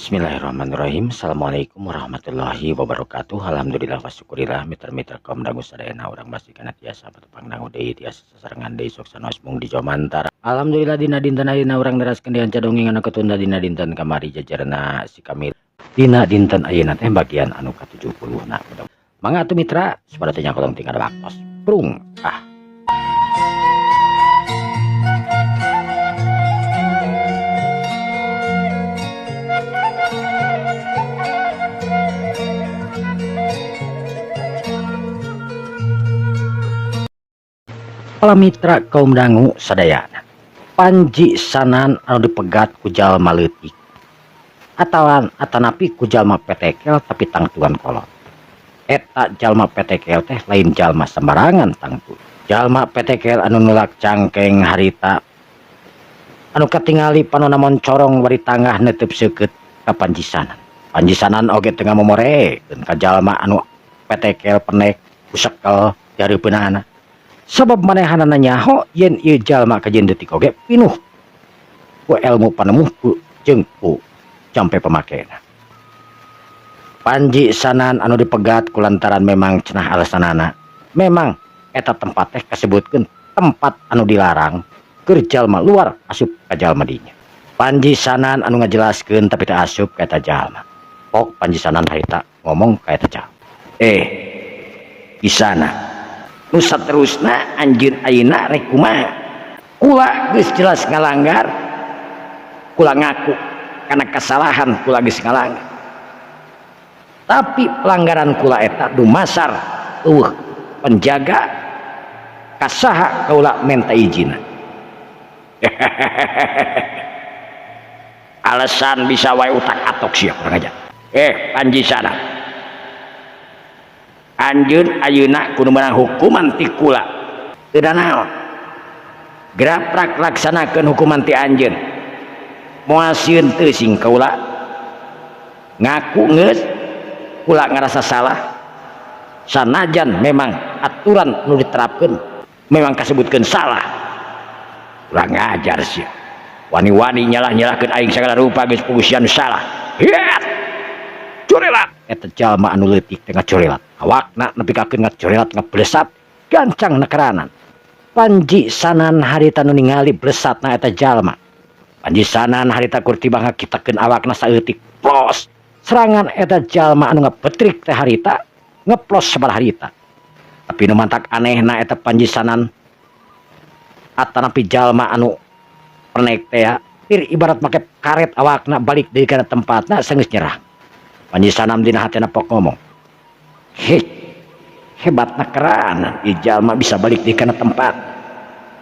Bismillahirrahmanirrahim. Assalamualaikum warahmatullahi wabarakatuh. Alhamdulillah wa syukurillah mitra-mitra kaum dangu sadayana urang masih kana tiasa patepang dangu deui tiasa sasarengan deui sok sanaos mung di Jomantara. Alhamdulillah dina dinten ayeuna urang neraskeun dianca dongeng anu ketunda dina dinten kamari jajarna si kami. Dina dinten ayeuna teh bagian anu ka-70 na. Mangga atuh mitra supaya teh nyakolong tinggal waktos. Prung ah. Para mitra kaum dangu sadayana Panji Sanan anu dipegat ku jalma leutik atawan atanapi ku jalma petekel tapi tangtuan kolot. Eta jalma petekel teh lain jalma sembarangan tangtu. Jalma petekel anu nulak cangkeng harita anu katingali panona moncorong bari tangah netep seukeut ka Panji Sanan. Panji Sanan oge teu ngamomorekeun ka jalma anu petekel penek kusekel dihareupeunana. Sabab manehanana nyaho yen ieu jalma kajeun detik oge pinuh ku ilmu panemuh ku jeung ku jampe pamakena. Panji Sanan anu dipegat kulantaran memang cenah alasanana memang eta tempat teh kasebutkeun tempat anu dilarang keur jalma luar asup ka jalma dinya. Panji Sanan anu ngajelaskeun tapi teu asup ka eta jalma. Pok Panji Sanan harita ngomong ka eta jalma. Kisana nu saterusna anjeun ayeuna rek kumaha? Kula geus jelas ngalanggar, kula ngaku kana kesalahan kula geus ngalanggar. Tapi pelanggaran kula eta dumasar eueuh penjaga kasaha kaula menta izin. Alasan bisa wae utak atok sia kurang ajar. Panji Sanan. Anjeun ayeuna kudu meunang hukuman ti kula. Teu naon. Graprak laksanakeun hukuman ti anjeun. Moal sieun teu sing kaula. Ngaku geus kula ngarasa salah. Sanajan memang aturan nu diterapkeun memang kasebutkeun salah. Kula ngajar sia. Wani-wani nyalah-nyalahkeun aing sagala rupa geus pugusian salah. Hiat. Corelat eta jalma anu leutik teh ngacorelat. Awakna nepikakeun ngacorelat ngablesat gancang nekeranan. Panji Sanan harita nu ningali blesatna eta jalma. Panji Sanan harita kur tibang ngakitakeun awakna saeutik plos. Serangan eta jalma anu ngapetrik teh harita ngeplos sabaraha harita. Tapi nu mantak anehna eta Panji Sanan atanapi jalma anu pernek teh ya, tir ibarat make karet awakna balik deui kana tempatna sanggeus nyerah. Panji Sanan dina hatena pok ngomong, "Heh, hebatna keranan ieu jalma bisa balik deui kana tempat.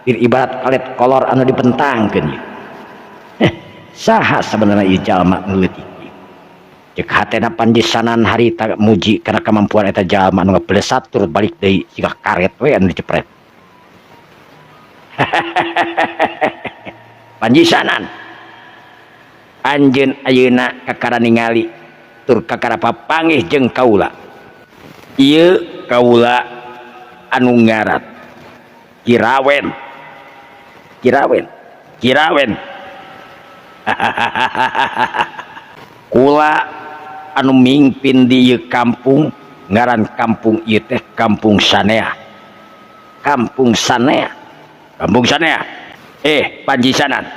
Tir ibarat kalet kolor anu dipentangkeun ieu. Heh, saha sabenerna ieu jalma nu leutik ieu?" Ceuk hatena Panji Sanan harita muji kana kemampuan eta jalma anu ngablesat turut balik deui siga karet we anu dicepret. Panji Sanan anjeun ayeuna kakara ningali tur kakara papanggih jeung kaula. Ieu kaula anu ngaran Kirawen. Kirawen. Kirawen. Kula anu mingpin di ieu kampung ngaran kampung ieu teh Kampung Sanea. Kampung Sanea. Kampung Sanea. Panji Sanan.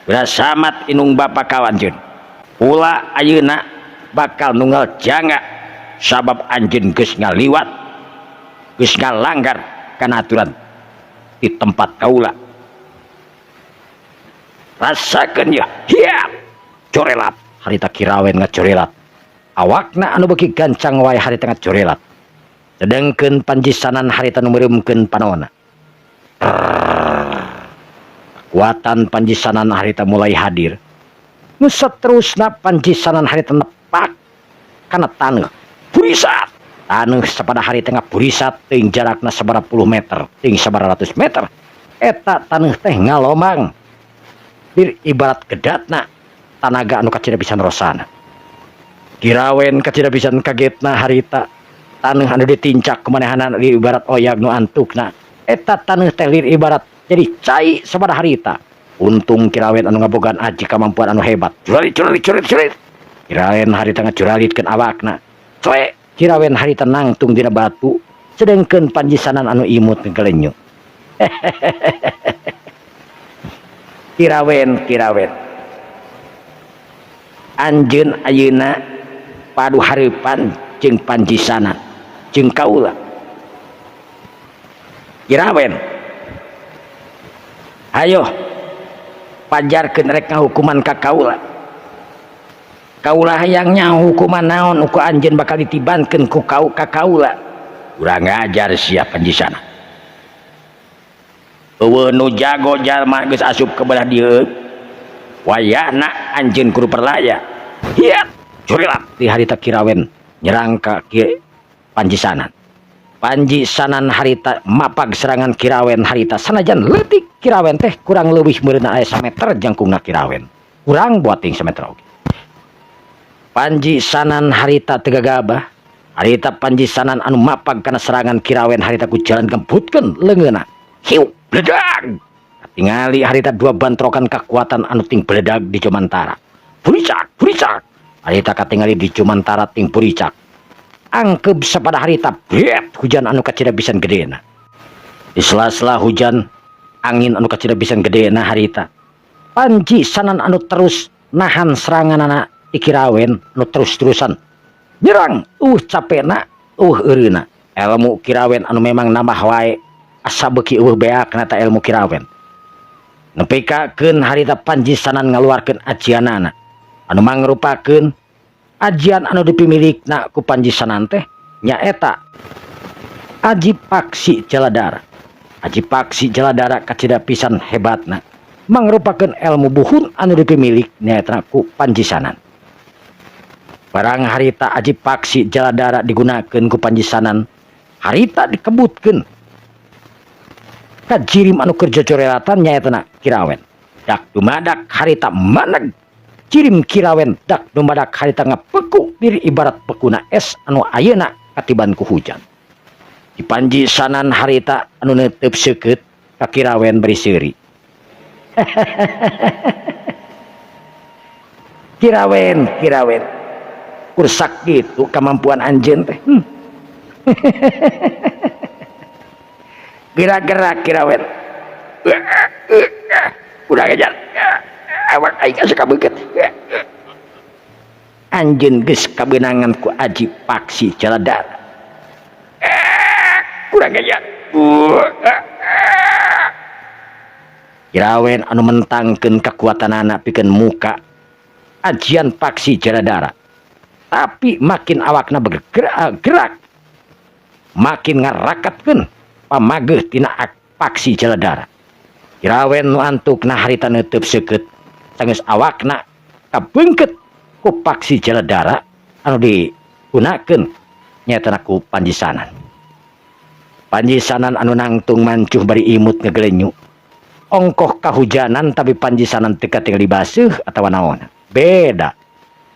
Berasamat inung bapa ka anjeun. Kula ayeuna bakal nunggal jangga sabab anjeun geus ngaliwat geus ngalanggar kana aturan di tempat kaula. Rasakeun ya, hiap corelat harita Kirawen ngacorelat. Awakna anu beuki gancang wae harita ngacorelat. Sedengkeun Panji Sanan harita nu meureumkeun panona. Kekuatan Panji Sanan harita mulai hadir. Nu saterusna Panji Sanan harita nepak kana taneuh. Burisat. Taneuh sapada harita ngaburisat teuing jarakna sabaraha puluh meter, teuing sabaraha ratus meter. Eta taneuh teh ngalomang. Bir ibarat gedatna tanaga anu kacida pisan rosana. Kirawen kacida pisan kagetna harita. Taneuh anu ditincak kumanehanana lir ibarat oyag nu antukna. Eta taneuh teh lir ibarat jadi cai sabada harita. Untung Kirawen anu ngabogaan aji kamampuan anu hebat. Curalit curalit curalit curalit. Kirawen harita ngacuralitkeun awakna. Coe Kirawen harita nangtung dina batu sedengkeun Panji Sanan anu imut nggelenyu. Kirawen Kirawen. Anjeun ayeuna padu hareupan jeung Panji Sanan jeung kaula. Kirawen. Ayo pajarkeun rek ngahukuman ka kaula. Kaula hayang nyaho hukuman naon ku anjeun bakal ditibankeun ku kau ka kaula. Urang ngajar sia Panji Sanan. Eueuh nu jago jalma geus asup ke belah dieu. Wayahna anjeun kudu perlaya. Hiat curilat di harita Kirawen nyerang ka Panji Sanan. Panji Sanan harita mapag serangan Kirawen harita sanajan leutik Kirawen teh kurang leuwih meureunna aya sameter jangkungna Kirawen. Kurang buating sameter oge. Panji Sanan harita teu gagabah. Harita Panji Sanan anu mapag kana serangan Kirawen harita ku jalan gembutkeun leungeunna. Hiu bledag. Tingali harita dua bantrokan kekuatan anu ting bledag di Jumantara. Puricak, puricak. Harita katingali di Jumantara ting puricak. Angkeb sapada harita bret hujan anu kacida pisan gedena. Di sela-sela hujan angin anu kacida pisan gedena harita. Panji Sanan anu terus nahan seranganana ti Kirawen anu terus-terusan nyerang capena eureuna. Ilmu Kirawen anu memang nambah wae asa beuki eueuh beakna ta ilmu Kirawen. Nepikakeun harita Panji Sanan ngaluarkeun ajianana anu mangrupakeun ajian anu dipimilikna ku Panji Sanan teh nyaeta Aji Paksi Jaladara. Aji Paksi Jaladara kacida pisan hebatna mangrupakeun ilmu buhun anu dipimilik nyaeta ku Panji Sanan. Barang harita Aji Paksi Jaladara digunakeun ku Panji Sanan harita dikebutkeun ka jirim anu keur jojorelatan nyaeta Kirawen. Dak dumadak harita maneg jirim Kirawen dak dumadak harita ngapeku diri ibarat pekuna es anu ayeuna katiban ku hujan. Di Panji Sanan harita anu neuteup seukeut ka Kirawen bari seuri. Kirawen, Kirawen. Kursak gitu kemampuan anjeun teh. Gerak-gerak Kirawen. Udah ngejar. Awak aing asa kabeungkeut. Anjeun geus kabeunangan ku Aji Paksi Jaladara. Kurang ajar. Kirawen anu mentangkeun kakuatanana pikeun muka ajian Paksi Jaladara. Tapi makin awakna bergerak, makin ngarakatkeun pamageuh tina Paksi Jaladara. Kirawen nu antukna harita neuteub seukeut sanggeus awakna kabeungkeut ku Paksi Jaladara anu digunakeun nyaeta ku Panji Sanan. Panji Sanan anu nangtung mancuh bari imut ngegelenyu. Ongkoh kahujanan tapi Panji Sanan teu katingali baseuh atawa naon. Beda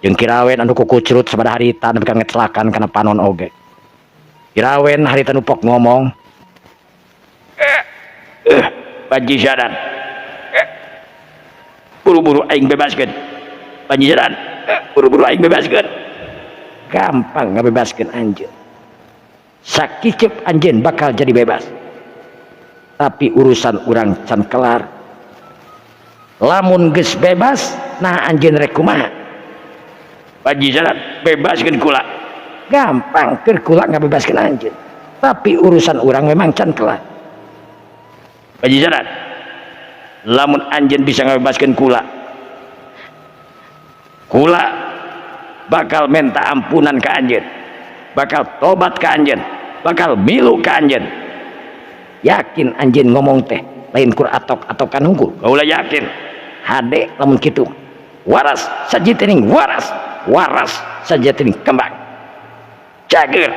jeung Kirawen anu kukucrut sabada harita nepi ka ngecelakan kana panon oge. Kirawen harita nu pok ngomong, Panji Sanan, buru-buru aing bebaskeun. Panji Sanan, buru-buru aing bebaskeun. Gampang ngabebaskeun anjeun. Sakiceup anjeun bakal jadi bebas. Tapi urusan urang can kelar. Lamun geus bebas, nah anjeun rek kumaha? Panji Sanan, bebaskeun kula. Gampang keur kula ngabebaskeun anjeun. Tapi urusan urang memang can kelar. Panji Sanan, lamun anjeun bisa ngabebaskeun kula, kula bakal minta ampunan ka anjeun, bakal tobat ka anjeun, bakal milu ka anjeun. Yakin anjeun ngomong teh lain kur atok-atokan hungkul? Kaula yakin. Hade lamun kitu. Waras sajitining waras, waras sajatining kembang. Cager.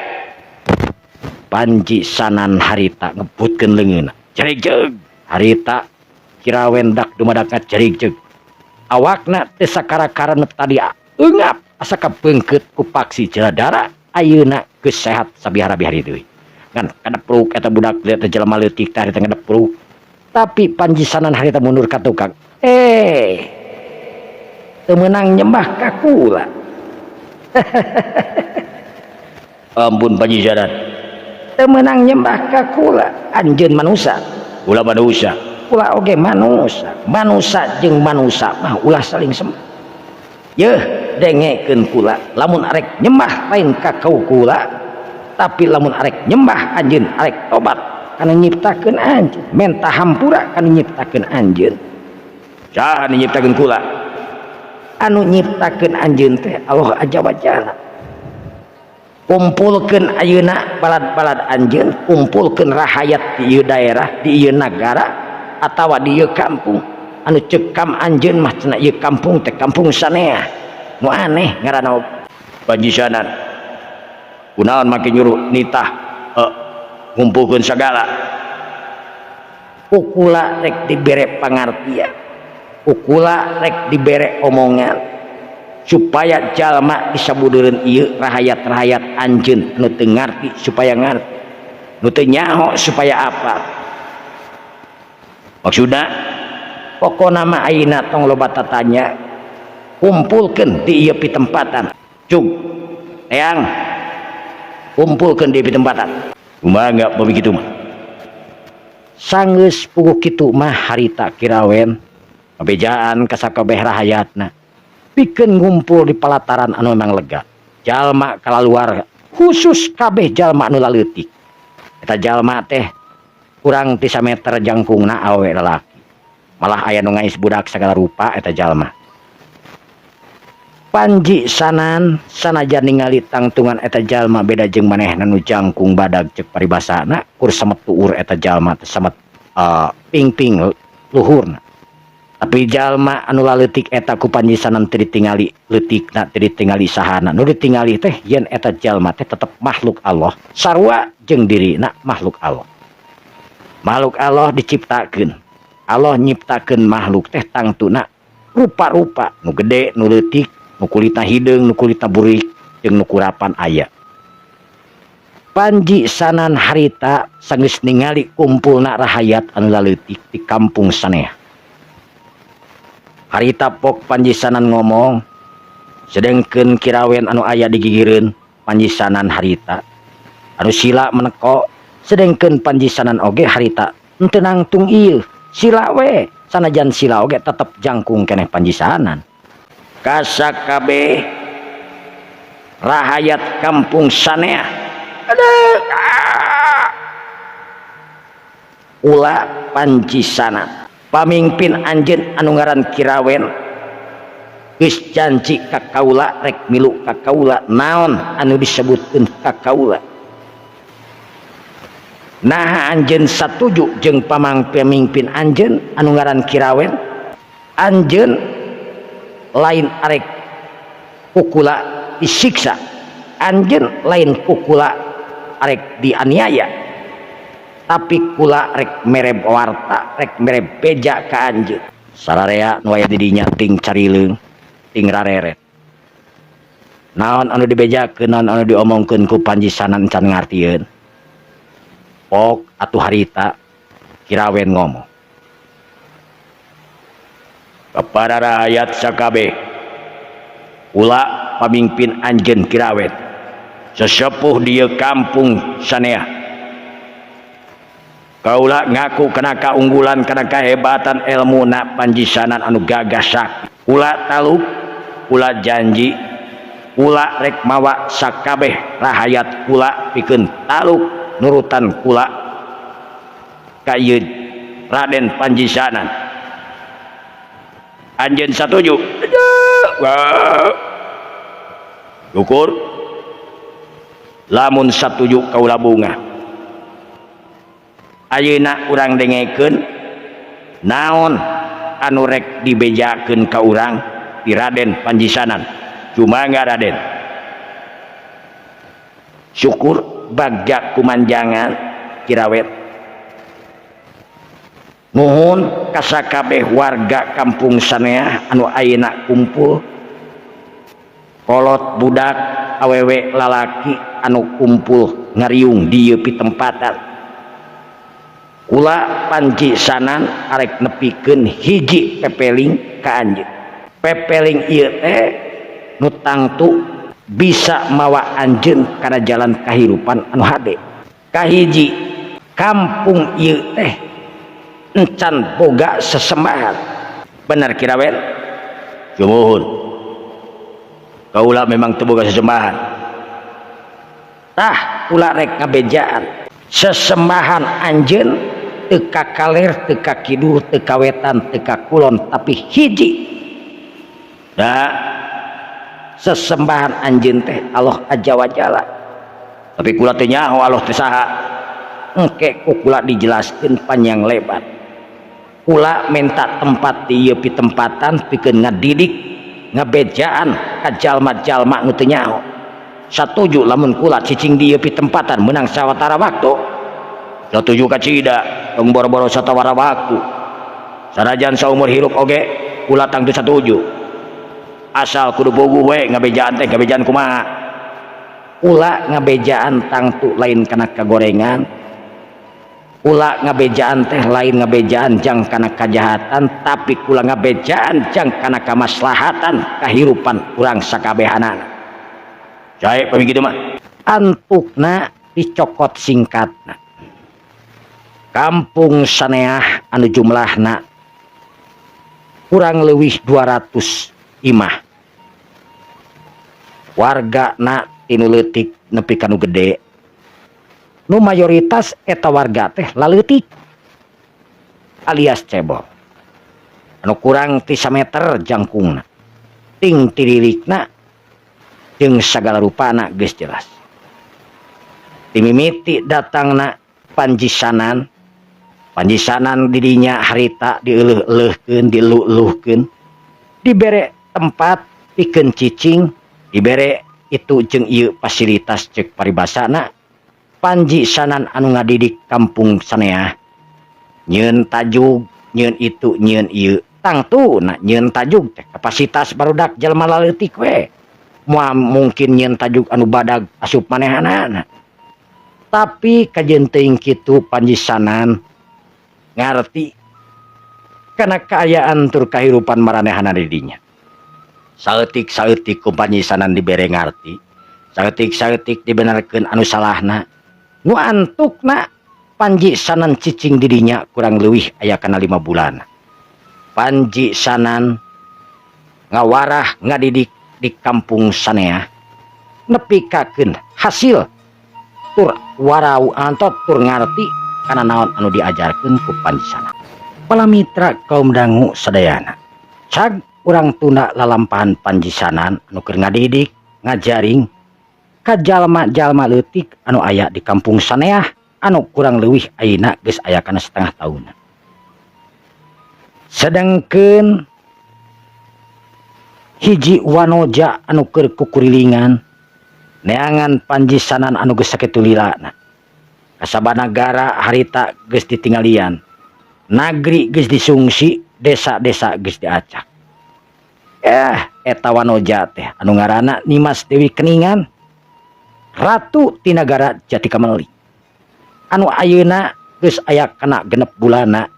Panji Sanan harita ngebutkeun leungeunna. Jerigjeg harita Kirawen dak dumadak jerigjeg. Awakna teu sakara-kara nu tadi eungap asa kabeungkeut ku Paksi Jaladara ayeuna geus sehat sabihara-bihari deui. Ngan kadepruk eta budak teh jelema leutik teh harita ngadepruk. Tapi Panji Sanan harita mundur ka tukang. Eh teu meunang nyembah ka kula. Ampun Panji Sanan, teu meunang nyembah ka kula. Anjeun manusa, kula manusa, kula oge manusa. Manusa jeung manusa mah ulah saling sembah. Yeuh dengekeun kula, lamun arek nyembah lain ka kau kula, tapi lamun arek nyembah anjeun arek tobat kana nyiptakeun anjeun, menta hampura kana nyiptakeun anjeun. Saha nu nyiptakeun kula? Anu nyiptakeun anjeun teh Allah Azza wa Jalla. Kumpulkeun ayeuna balad-balad anjeun, kumpulkeun rahayat di ieu daerah, di ieu nagara atawa di ieu kampung. Anu ceuk kam anjeun mah cenah ieu kampung teh kampung saneah. Nu aneh ngaranna Panji Sanan. Kunaon make nyuruh nitah ngumpulkeun sagala? Ku kula rek dibere pangartian, ku kula rek dibere omongan supaya jalma disabudeureun ieu rahayat-rahayat anjeun anu teu ngarti supaya ngarti, nu teu nyaho supaya apal. Maksudna pokona mah ayeuna tong loba tatanya, kumpulkeun di ieu pitempatan. Cug eyang kumpulkeun di pitempatan. Kumaha enggak begitu mah? Sanggeus puguh kitu mah harita kirawen pabejaan ka sakabeh rahayatna pikeun ngumpul di palataran anu memang lega. Jalma kalaluar khusus kabeh jalma anu laleutik. Eta jalma teh kurang ti sameter jangkungna awewe lalaki. Malah aya nu ngais budak sagala rupa eta jalma. Panji Sanan sanajan ningali tangtungan eta jalma beda jeung manehna nu jangkung badag ceuk paribasana kur samet tuur eta jalma teh samet pingping luhurna. Tapi jalma anu laleutik eta ku Panji Sanan teu ditingali leutikna, teu ditingali sahana. Nu ditingali teh yen eta jalma teh tetep makhluk Allah, sarua jeung dirina makhluk Allah. Makhluk Allah diciptakeun. Allah nyiptakeun makhluk teh tangtuna rupa-rupa, nu gede, nu leutik, nu kulitna hideung, nu kulitna burik, jeung nu kurapan aya. Panji Sanan harita sanggeus ningali kumpulna rahayat anu laleutik di kampung saneah. Harita pok Panji Sanan ngomong, sedengkeun kirawen anu aya di gigireun Panji Sanan harita. Anu sila meneko, sedengkeun Panji Sanan oge harita henteu nangtung ieu. Sila we, sanajan sila oge tetep jangkung keneh Panji Sanan. Kasakabeh rahayat kampung saneah. Aduh, ah. Ula Panji Sanan. Pamimpin anjeun anu ngaran Kirawen geus janji ka kaula rek milu ka kaula naon anu disebutkeun ka kaula. Naha anjeun satuju jeung pamang pamimpin anjeun anu ngaran Kirawen? Anjeun lain arek kukula disiksa, anjeun lain kukula arek dianiaya, tapi kula rek mere warta, rek mere beja ka anjeun. Sararea nu aya di dinya ting carileung, ting rareret. Naon anu dibejakeun, naon anu diomongkeun ku Panji Sanan can ngartieun. Pok atuh harita Kirawen ngomong kepada rakyat sakabeh, ula pamimpin anjeun Kirawen, sesepuh di kampung saneah. Kaula ngaku kana kaunggulan, kana kehebatan ilmu na Panji Sanan anu gagah sakti. Kula taluk, kula janji, kula rek mawa sakabeh rahayat kula pikeun taluk nurutan kula ka ieu Raden Panji Sanan. Anjeun satuju? Syukur lamun satuju kaula bunga. Ayeuna urang dengekeun naon anu rek dibejakeun ka urang di Raden Panji Sanan. Sumangga Raden. Syukur bagja kumanjangan Kirawet. Nuhun kasakabeh warga kampung saneah anu ayeuna kumpul, kolot budak awewe lalaki anu kumpul ngariung di ieu pitempatan. Kula Panji Sanan arek nepikeun hiji pepeling ka anjeun. Pepeling ieu teh nu tangtu bisa mawa anjeun kana jalan kahirupan anu hade. Kahiji, kampung ieu teh encan boga sesembahan. Bener Ki Rawel? Sumuhun. Kaula memang teu boga sesembahan. Tah, kula rek ngabejaan. Sesembahan anjeun teu ka kaler, teu ka kidul, teu ka wetan, teu ka kulon, tapi hiji. Da, sesembahan anjeun teh Allah Azza wa Jalla. Tapi kula teu nyaho Allah teh saha. Engke ku kula dijelaskeun panjang lebar. Kula minta tempat di ieu pitempatan pikeun ngadidik ngabejaan ka jalma-jalma nu teu nyaho. Satuju lamun kula cicing di ieu pitempatan meunang sawatara waktu? Satuju kacida, tong boro-boro satawara waktu. Sanajan saumur hirup oge kula tangtu satuju. Asal kudu puguh we ngabejaan teh ngabejaan kumaha. Kula ngabejaan tangtu lain kana kagorengan. Kula ngabejaan teh lain ngabejaan jang kana kajahatan, tapi kula ngabejaan jang kana kamaslahatan kahirupan urang sakabehanana. Jae pami kitu mah. Antukna dicokot singkatna. Kampung Saneah anu jumlahna kurang leuwih 200 imah. Wargana tinu leutik nepi ka nu gede. Nu mayoritas eta warga teh laleutik alias cebol. Anu kurang ti sameter jangkungna. Ting tiririkna jeung sagala rupana geus jelas. Timimiti datangna Panji Sanan, Panji Sanan didinya harita dieleuh-eleuhkeun, dielu-eluhkeun, dibere tempat pikeun cicing, dibere itu jeung ieu fasilitas cek paribasana. Panji Sanan anu ngadidik kampung Saneah nyieun tajug, nyieun itu, nyieun ieu. Tangtuna nyieun tajug teh kapasitas barudak jelema laleutik we. Moal mungkin nyieun tajug anu badag asup manehanana. Tapi kajeun teuing kitu Panji Sanan ngarti kana kaayaan tur kahirupan maranehana di dinya. Saeutik-saeutik ku Panji Sanan dibere ngarti, saeutik-saeutik dibenerkeun anu salahna. Nu antukna Panji Sanan cicing di dinya kurang leuwih aya kana 5 bulan. Panji Sanan ngawarah ngadidik di kampung Saneah nepikakeun hasil tur warau antot tur ngarti kana naon anu diajarkeun ku Panji Sanan. Para mitra kaum dangu sadayana, cag urang tunda lalampahan Panji Sanan anu keur ngadidik ngajaring ka jalma-jalma leutik anu aya di kampung Saneah anu kurang leuwih ayeuna geus aya kana setengah taun. Sedangkeun hiji wanoja anu keur kukurilingan neangan Panji Sanan anu geus sakitu lilana. Kasabanagara harita geus ditinggalian, nagri geus disungsi, desa-desa geus diacak. Eta wanoja teh anu ngaranna Nyimas Dewi Keningan, Ratu ti nagara Jati Kameli. Anu ayeuna geus aya kana 6 bulana.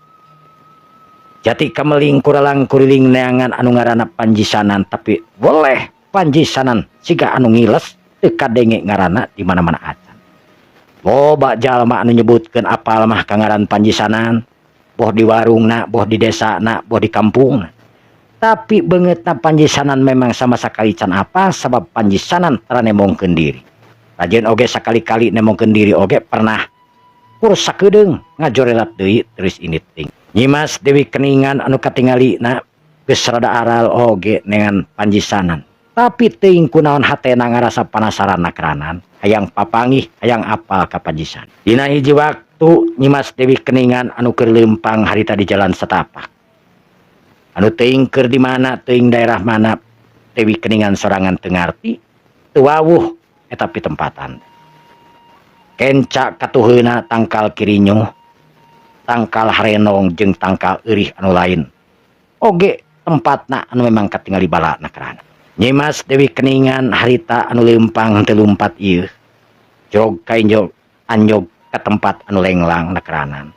Jati Kameling kuralang kuriling neangan anu ngaranna Panji Sanan, tapi boleh Panji Sanan siga anu ngiles teu kadenge ngaranna di mana-mana acan. Loba jalma anu nyebutkeun apal mah ka ngaran Panji Sanan, boh di warungna, boh di desana, boh di kampungna. Tapi beungeutna Panji Sanan memang sama sakali can apa, sabab Panji Sanan tara nemongkeun diri. Rajin oge sakali-kali nemongkeun diri oge pernah kur sakedeung ngajorelat deui terus ini ting. Nyimas Dewi Keningan anu katingalina geus rada aral oge dengan Panji Sanan. Tapi teuing kunaon hatena ngarasa panasaran nakranan, hayang papangih, hayang apal ka Panji Sanan. Dina hiji waktu Nyimas Dewi Keningan anu keur leumpang harita di jalan setapak. Anu teuing keur di mana, teuing daerah mana Dewi Keningan sorangan teu ngarti, teu wawuh eta pitempatan. Kenca katuheuna tangkal kirinyo, tangkal harenong jeung tangkal eurih anu lain. Oge tempatna anu memang katingali balana karana. Nyimas Dewi Keningan harita anu leumpang teu lumpat ieu. Jog kainjog anjog ka tempat anu lenglang nakranan.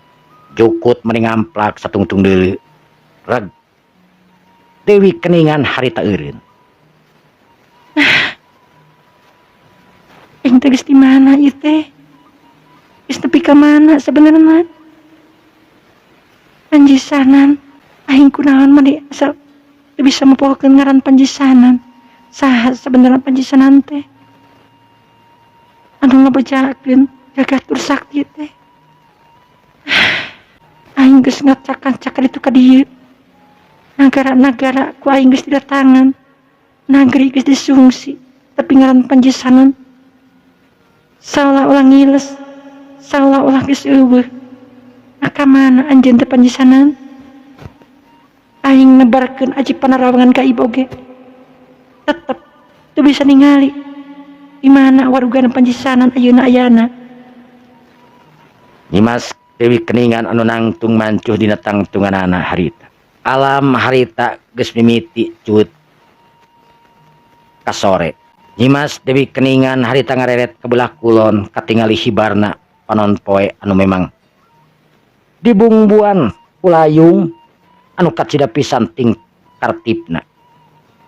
Jukut meni ngamplak satungtung deuleu. Reg Dewi Keningan harita eureun. Aing teh geus di mana ieu teh? Geus nepi ka mana sabenerna? Panjisanan, aing kunaon mani asa teu bisa mopohokeun ngaran Panjisanan. Saha sabenerna Panjisanan teh? Anu ngabejakeun gagah tur sakti teh. Aing geus ngacak-ngacak ka ditu ka dieu. Nagara-nagara ku aing geus didatangan. Nagri geus disungsi, tapi ngaran Panjisanan saolah-olah ngiles, saolah-olah geus eueuh. Nah ka mana anjeun teh Panjisanan? Aing nebarkeun aji panarawangan gaib oge. Tetep teu bisa ningali di mana warugana Panjisanan ayeuna ayana. Nyimas Dewi Keningan anu nangtung mancuh dina tangtunganana harita. Alam harita geus mimiti cuut ka sore. Nyimas Dewi Keningan harita ngareret ka belah kulon katingali hibarna panon poe anu memang dibungbuan kulayung anu kacida pisan ting kartipna.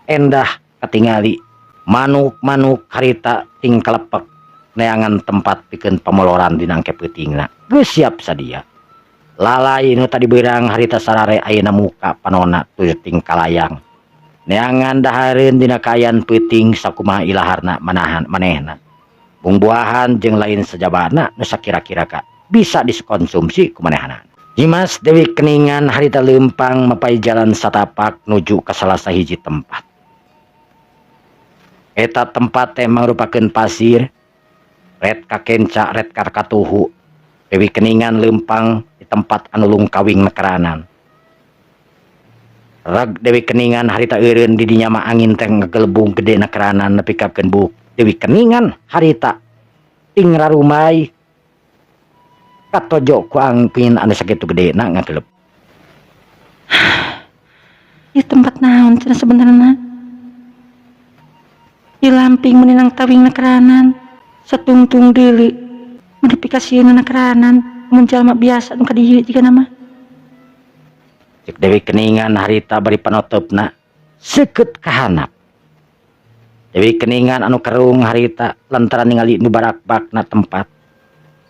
Endah katingali manuk-manuk harita ting kalepek neangan tempat pikeun pamoloran dina angke peutingna. Geus siap sadia. Lalai nu tadi beurang harita sarare ayeuna muka panona tuh ting kalayang. Neangan dahareun dina kaayaan peuting sakumaha ilaharna manahan manehna. Bungbuahan jeung lain sajabana nu sakira-kira ka bisa dikonsumsi ku manehna. Nyimas Dewi Keningan harita leumpang mapai jalan satapak nuju ka salah sahiji tempat. Eta tempat teh mangrupakeun pasir, ret kakenca ret kakatuhu. Dewi Keningan leumpang di tempat anu lungkawing nekeranan. Rag Dewi Keningan harita eureun di dinya mah angin teh ngagelebung gede nekeranan nepi ka buuk. Dewi Keningan harita ting rarumai katojo ku angin anu sakitu gedena ngageleb. Ieu tempat naon cenah sebenarna? Ieu lamping meuni tawing nekeranan, satungtung deuleu meuni pikasieun nekeranan mun jalma biasa nu ka dieu jigana mah. Cek Dewi Keningan harita bari panoteupna seukeut ka handap. Dewi Keningan anu kerung harita lantaran ningali nu barak-bakna tempat.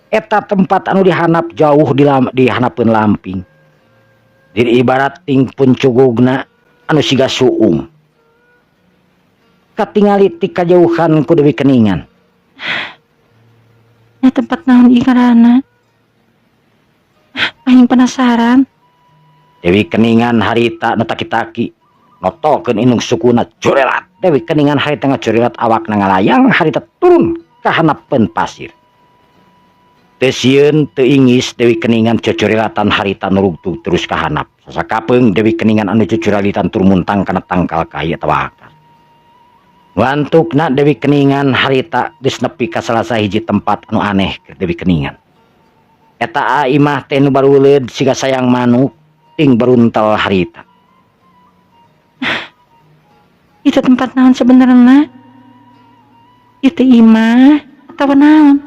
Eta tempat anu dihanap jauh di hanapeun lamping. Diri ibarat ting puncugugna anu siga suung. Katingali ti kajauhan ku Dewi Keningan. Nya tempat naon ieu ngaranna? Aing penasaran. Dewi Keningan harita nu taki-taki notokeun indung sukuna curelat. Dewi Keningan harita ngacurelat awakna ngalayang harita turun ka hanapeun pasir. Teu sieun teu ingis Dewi Keningan cucurelatan harita nurugtug terus ka handap. Sasakapeung Dewi Keningan anu cucuralitan tur muntang kana tangkal kai atawa akar. Wantukna Dewi Keningan harita geus nepi ka salah sahiji tempat anu aneh keur Dewi Keningan. Eta imah teh nu baruleud siga sayang manuk ting baruntel harita. Itu tempat naon sebenarnya? Itu imah atawa naon?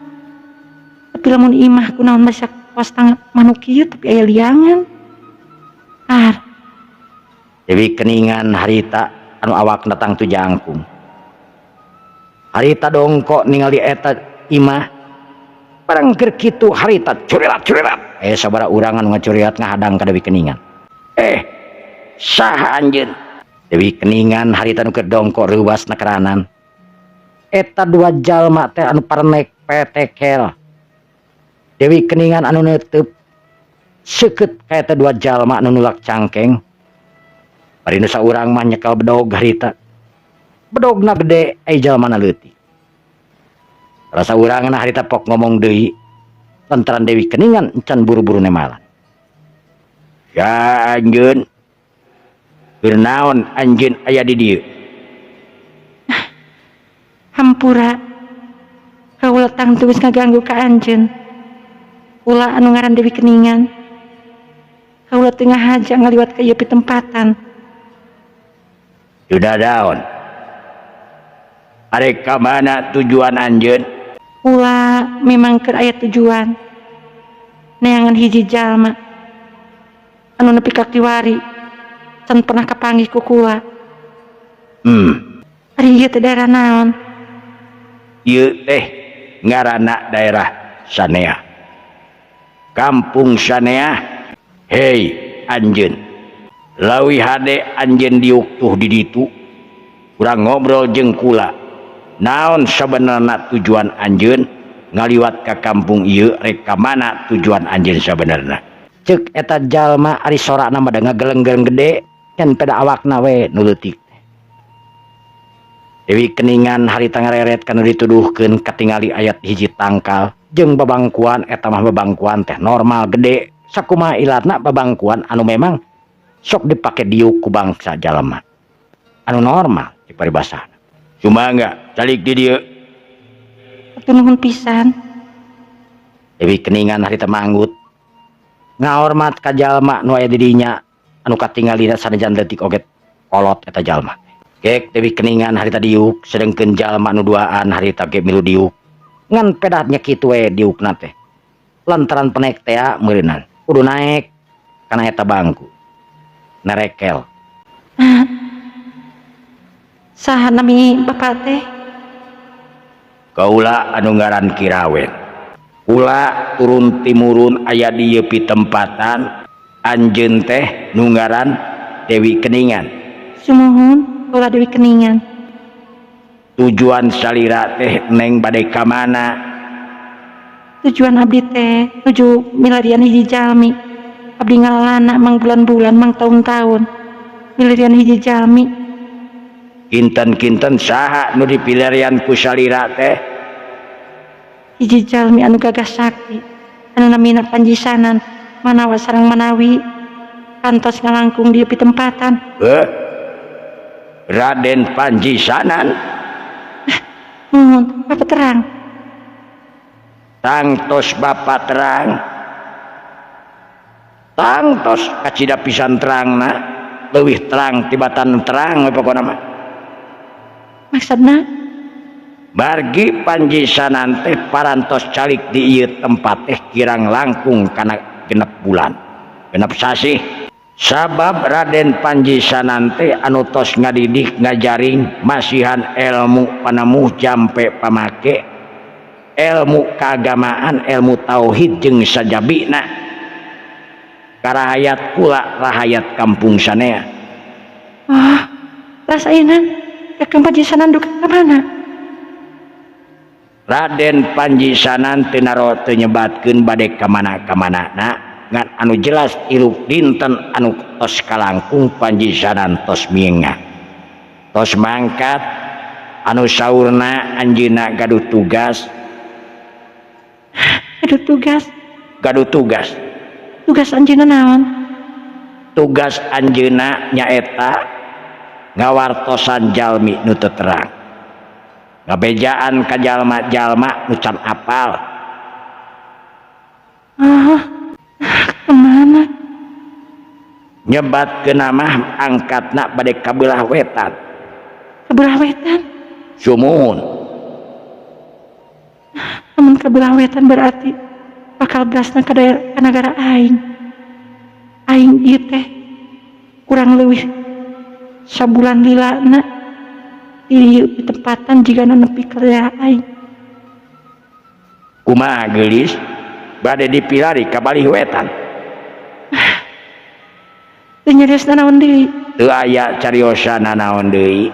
Tapi lamun imah kunaon masak kos tang manuk ieu tapi aya liangan. Ar. Dewi Keningan harita anu awakna tangtu jangkung. Harita dongkok ningali eta imah. Barang keur kitu harita curilat-curilat. Sabaraha urang anu ngacurilat ngahadang ka Dewi Keningan. Saha anjeun? Dewi Keningan harita nu keur dongkok reuwas nakeranan. Eta dua jalma teh anu parenek petekel. Dewi Keningan anu neuteub seukeut ka eta dua jalma anu nulak cangkeng. Bari nu saurang mah nyekel bedog harita. Bedogna gede ai jalmana leutik. Rasa urangna harita pok ngomong deui lantaran Dewi Keningan encan buru-buru nemalan. Ya anjeun. Keur naon anjeun aya di dieu? Hampura. Kaula tangtu geus ngaganggu ka anjeun. Ulah anu ngaran Dewi Keningan. Kaula teu ngahaja ngaliwat ka ieu pitempatan. Sudah daun. Arek ka mana tujuan anjeun? Kula memang keur aya tujuan. Neangan hiji jalma. Anu nepi ka kiwari can pernah kapanggih ku kula. Ari ieu teh daerah naon? Ieu teh ngaranna daerah Sanea. Kampung Sanea. Hei anjeun. Leuwih hade anjeun diuk tuh di ditu. Urang ngobrol jeung kula. Naon sabenerna tujuan anjeun ngaliwat ka kampung ieu, rek ka mana tujuan anjeun sabenerna? Cek eta jalma, ari sorana mah da ngageleng-geleng gede kan pada awakna we nu leutik. Dewi Keningan harita ngareret kanu dituduhkeun, katingali aya hiji tangkal jeung babangkuan. Eta mah babangkuan teh normal gede, sakumaha ilatna babangkuan anu memang sok dipake diuk ku bangsa jalma anu normal di paribasana. Sumangga calik di dieu. Hatur nuhun pisan. Dewi Keningan harita manggut ngahormat ka jalma nu aya di dinya anu katingalina sanajan leutik oge kolot eta jalma. Gek Dewi Keningan harita diuk, sedengkeun jalma nu duaan harita ge milu diuk, ngan pedahnya kitu we diukna teh lantaran penek teh meureunan kudu naek kana eta bangku nerekel. Saha nami bapak teh? Kaula anu ngaran Kirawen. Kula turun timurun aya di ieu pitempatan. Anjeun teh nu ngaran Dewi Keningan? Sumuhun, kula Dewi Keningan. Tujuan salira teh, Neng, bade ka mana? Tujuan abdi teh nuju milarian hiji jalmi. Abdi ngalalana mangbulan-bulan, mangtaun-taun milarian hiji jalmi. Kinten-kinten saha nu dipilarian ku salira teh? Hiji jalmi anu gagah sakti anu namina Panjisanan manawa sareng manawi kantos ngalangkung di pitempatan. Eh, Raden Panjisanan? Muhun, Bapak terang? Tangtos Bapak terang, tangtos kacida pisan terangna, leuwih terang tibatan terang we pokona mah. Maksudna? Margi Panjisanan teh parantos calik di ieu tempat teh kirang langkung kana 6 bulan, 6 sasih, sabab Raden Panjisanan teh anu tos ngadidik, ngajaring, masihan ilmu panemu jampe pamake, ilmu keagamaan, ilmu tauhid jeung sajabina karahayat kula, rahayat kampung Sanea. Ah, rasainan Kakang Panjisanan duka ka mana? Raden Panjisanan teu naro, teu nyebatkeun bade ka mana ka mana ngan anu jelas 3 dinten anu tos kalangkung Panjisanan tos mienga, tos mangkat, anu saurna anjeunna gaduh tugas. Gaduh tugas? Gaduh tugas. Tugas anjeunna naon? Tugas anjeunna nyaeta ngawartosan jalmi nu teu terang, ngabejaan ka jalma-jalma nu can apal. Ah, kemana? Nyebatkeun mah angkatna bade ka belah wetan. Ka belah wetan? Sumuhun. Lamun ka belah wetan berarti bakal berasna ka daerah, ka nagara aing. Aing ieu teh kurang leuwih sabulan lilana di tempatan jigana nepi ka daerah aing. Kumaha, geulis, bade dipilari ka balih wetan? Teu nyarios naon deui? Teu aya cariosan nanaon deui.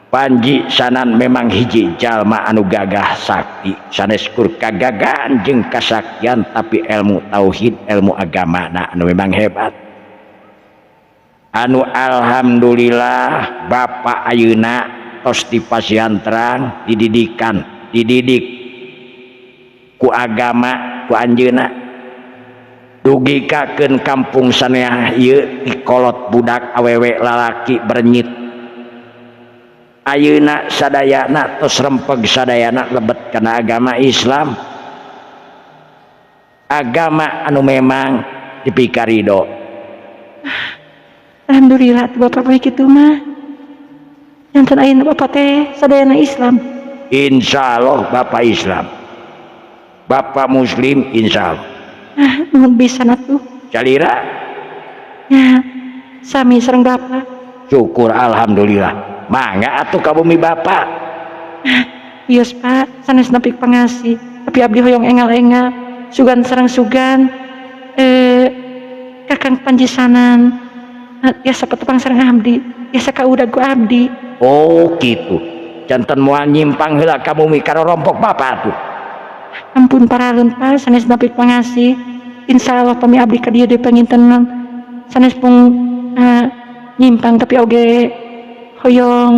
Panji Sanan memang hiji jalma anu gagah sakti, sanes kur kagagahan jeung kasaktian, tapi ilmu tauhid, ilmu agama na anu memang hebat, anu alhamdulillah Bapak ayeuna tos dipasihan terang, dididikan, dididik ku agama ku anjeunna, dugikakeun kampung Saneah ieu dikolot budak awewe lalaki berenyit ayeuna sadayana tos rempeg, sadayana lebet kana agama Islam, agama anu memang dipikarido. Alhamdulillah tuh Bapak baik itu mah. Janten ayeuna Bapak teh sadayana Islam? Insya Allah Bapak Islam, Bapak Muslim, insya Allah. Ah, nuhun pisan atuh. Salira Nya, sami sareng Bapak. Syukur alhamdulillah. Mangga atuh ka bumi Bapak. Wios, Pak, sanes napik pangasih, tapi abdi hoyong engal-engal, sugan sareng sugan Kakang Panjisanan tiasa patepang sareng abdi, tiasa kaudag ku abdi. Oh, gitu. Janten moal nyimpang heula ka bumi ka rorompok Bapak atuh. Ampun paralun, Pak, sanes napik pangasih. Insya Allah pami abdi ka dieu deui panginten sanes pung nyimpang, tapi oge hoyong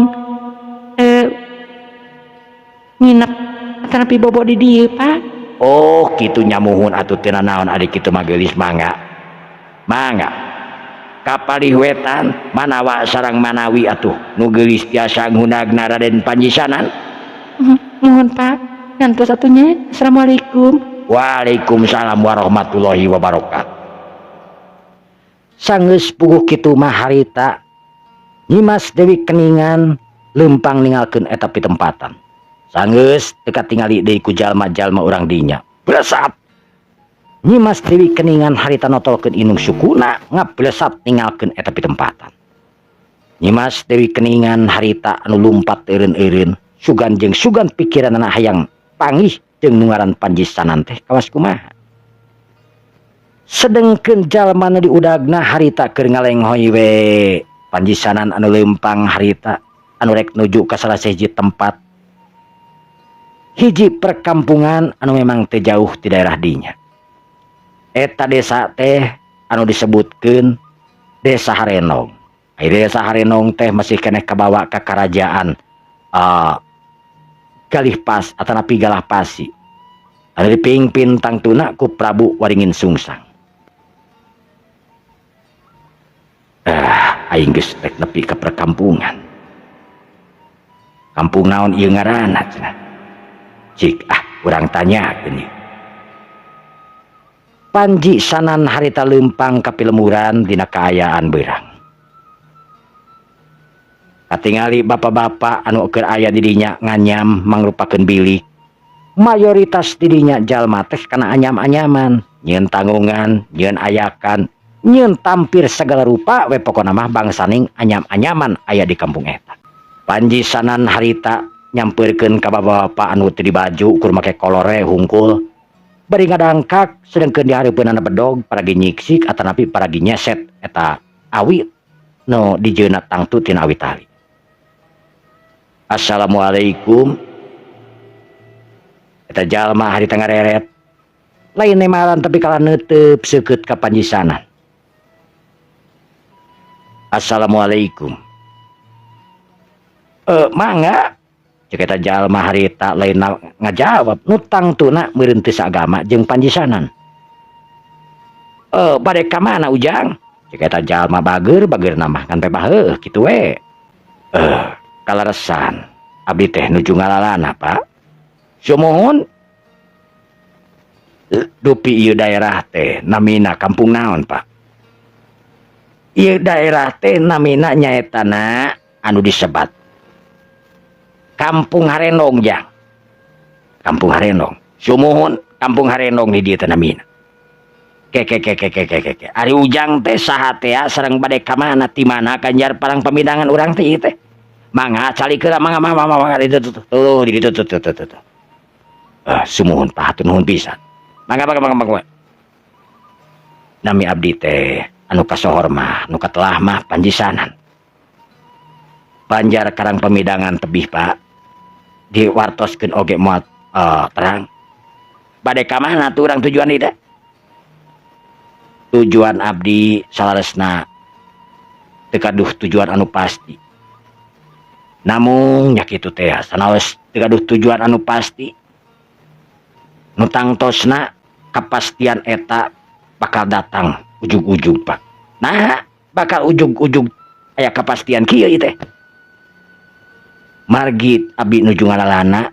nginep atanapi bobo di dieu, Pak. Oh, kitu nya, muhun atuh, teu naon ari kitu mah, geulis, mangga. Mangga. Kapalih wetan manawa sareng manawi atuh nu geulis tiasa ngundagna Raden Panjisanan. Muhun, Pak, ngantos atuh nya. Assalamualaikum. Waalaikumsalam warahmatullahi wabarakatuh. Sanggeus puguh kitu mah harita Nyimas Dewi Keningan lempang ninggalkeun eta pitempatan. Sanggeus teu katingali deui ku jalma-jalma urang dinya. Blesat. Nyimas Dewi Keningan harita notolkeun inung sukuna, ngablesat ninggalkeun eta pitempatan. Nyimas Dewi Keningan harita anu lumpat eureun-eureun, sugan jeung sugan pikiranana hayang panggih jeung nu ngaran Panjisanan teh kawas kumaha. Sedengkeun jalma nu diudagna harita keur ngalenghoy we. Panjisanan anu leumpang harita anu rek nuju ka salah sahiji tempat, hiji perkampungan anu memang teu jauh di daerah dinya. Eta desa teh anu disebutkeun Desa Harenong. Ai Desa Harenong teh masih keneh kabawa ka kerajaan Galih Pas atanapi Galah Pasi. Anu dipimpin tangtuna ku Prabu Waringin Sungsang. Ah, aing geus rek nepi ka perkampungan. Kampung naon ieu ngaranna cenah? Cik ah, urang tanyakeun ieu. Panji sanan harita leumpang ka pilemuran dina kaayaan beurang. Katingali bapak-bapak anu keur aya di dinya nganyam mangrupakeun bilik. Mayoritas di dinya jalma teh kana anyam-anyaman, nyieun tanggungan, nyieun ayakan, nyieun tampir segala rupa we, pokona mah bangsaning anyam-anyaman aya di kampung eta. Panji sanan harita nyampeurkeun ka bapak-bapak anu teu dibaju, ukur make kolore hungkul. Bari ngadangkak, sedengkeun di hareupeunana bedog paragi nyiksik atanapi paragi nyeset eta awi nu dijieunna tangtu tina awi tali. Assalamualaikum. Eta jalma harita ngareret. Lain nemalan tapi kalah neuteup seukeut ka Panjisanan. Assalamualaikum. Mangga. Cek eta jalma harita lain ngajawab, nu tangtuna meureun teu saagama jeung Panjisanan. Bade ka mana, Ujang? Cek eta jalma bageur, bageurna mah ngan pebah heuh kitu we. Kaleresan abdi teh nuju ngalalana, Pak. Sumuhun. Dupi ieu daerah teh namina kampung naon, Pak? Ieu daerah teh namina nyaetana anu disebat Kampung Harenong, Jang. Kampung Harenong. Sumuhun, Kampung Harenong di dieu teh namina. Ke ke ke ke ke ke ke. Ari Ujang teh saha teh sareng bade ka mana, ti mana kanjar parang pamindangan urang teh ieu teh? Mangga calik heula, mangga mangga mangga mangga itu tuh tuh di ditu tuh tuh tuh tuh. Ah, sumuhun, Pak, hatur nuhun pisan. Mangga mangga mangga mangga. Nami abdi teh anu kasohor mah, nu katelah mah Panjisanan. Banjar Karang Pemidangan tebih, Pak. Diwartoskeun oge moal terang. Bade ka mana tuh urang tujuan ieu teh? Tujuan abdi salaresna teu kaduh tujuan anu pasti. Namung nya kitu teh sanaos teu gaduh tujuan anu pasti. Nu tangtosna kapastian eta bakal datang ujug-ujug, Pak. Nah, bakal ujug-ujug aya kapastian kieu ieu teh. Margi abdi nuju ngalalana